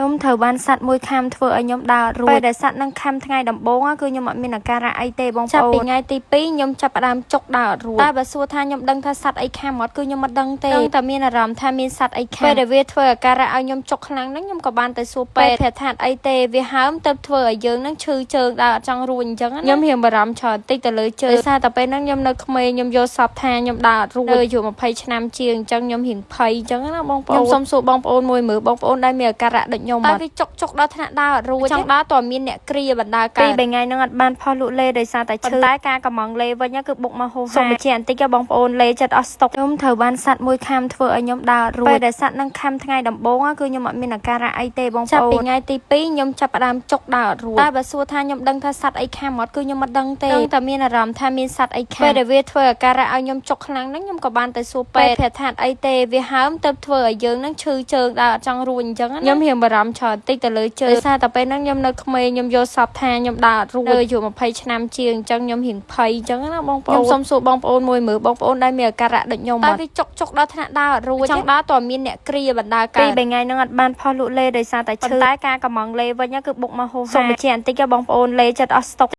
ខ្ញុំត្រូវបានសត្វមួយខាំធ្វើឲ្យខ្ញុំដើរអត់រួចពេលដែលសត្វនឹងខាំថ្ងៃដំបូងគឺខ្ញុំអត់មានអាការៈអីទេបងប្អូនចាប់ពីថ្ងៃទី2ខ្ញុំចាប់ផ្ដើមចុកដើរអត់រួចតែបើសួរថាខ្ញុំដឹងថាសត្វអីខាំអត់គឺខ្ញុំអត់ដឹងទេដឹងតែមានអារម្មណ៍ថាមានសត្វអីខាំពេលដែលវាធ្វើអាការៈឲ្យខ្ញុំចុកខ្លាំងហ្នឹងខ្ញុំក៏បានទៅសួរពេទ្យប្រាប់ថាអីទេវាហើមទៅធ្វើឲ្យយើងហ្នឹងឈឺជើងដើរអត់ចង់រួចអញ្ចឹងខ្ញុំរៀងបារម្ភច្រើនតិចទៅលើជើងដោយសារតែពេលហ្នឹងខ្ញុំនៅក្មេងខ្ញុំយល់សពថាខ្ញុំដើរអត់រួចនៅអាយុ20ឆ្នាំជាងអញ្ចឹងខ្ញុំរៀងភ័យអញ្ចឹងណាបងប្អូនខ្ញុំសុំសួរបងប្អូនមួយមើលបងប្អូនដែលមានអាការៈដូចខ្ញុំតែវាចុកចុកដល់ថ្នាក់ដើរអត់រួចចង់ដើរតើមានអ្នកគ្រាបណ្ដើកើតពីរបីថ្ងៃហ្នឹងអត់បានផុសលក់លេដោយសារតែឈឺប៉ុន្តែការកំងលេវិញគឺបុកមកហូសូមបញ្ជាក់បន្តិចបងប្អូនលេចិត្តអស់ស្តុកខ្ញុំត្រូវបានសត្វមួយខាំធ្វើឲ្យខ្ញុំដើរអត់រួចពេលដែលសត្វនឹងខាំថ្ងៃដំបូងគឺខ្ញុំអត់មានអាការៈអីទេបងប្អូនចាប់ពីថ្ងៃទី2ខ្ញុំចាប់ផ្ដើមចុកដើរអត់រួចតែបើសួរថាខ្ញុំដឹងថាសត្វអីខាំអត់គឺខ្ញុំអត់ដឹងទេដឹងតែមានអារម្មណ៍ថាមានសត្វអីខាំពេលដែលវាធ្វើអាការៈឲ្យខ្ញុំចុកខ្លាំងហ្នឹងខ្ញុំក៏បានទៅសួរពេទ្យប្រាប់ថាអីទេវាហើមទៅធ្វើឲ្យយើងហ្នឹងឈឺជើងដើរអត់ចង់រួចអញ្ចឹងខ្ញុំរៀងបារម្ភច្រើនតិចទៅលើជើងដោយសារតែពេលហ្នឹងខ្ញុំនៅក្មេងខ្ញុំយល់សពថាខ្ញុំដើរអត់រួចនៅអាយុ20ឆ្នាំជាងអញ្ចឹងខ្ញុំរៀងភ័យអញ្ចឹងណាបងប្អូនខ្ញុំសុំសួរបងប្អូនមួយមើលបងប្អូនដែលមានអាការៈដូចខ្ញុំតែវាចុកចុកដល់ថ្នាក់ដើរអត់រួចចង់ដើរតើមានអ្នកគ្រាបណ្ដើកើតពីបីថ្ងៃហ្នឹងអត់បានផុសលក់លេដោយសារតែឈឺប៉ុន្តែការកំងលេវិញគឺបុកមកហូសូមបញ្ជាក់បន្តិចបងប្អូនលេចិត្តអស់ស្តុក។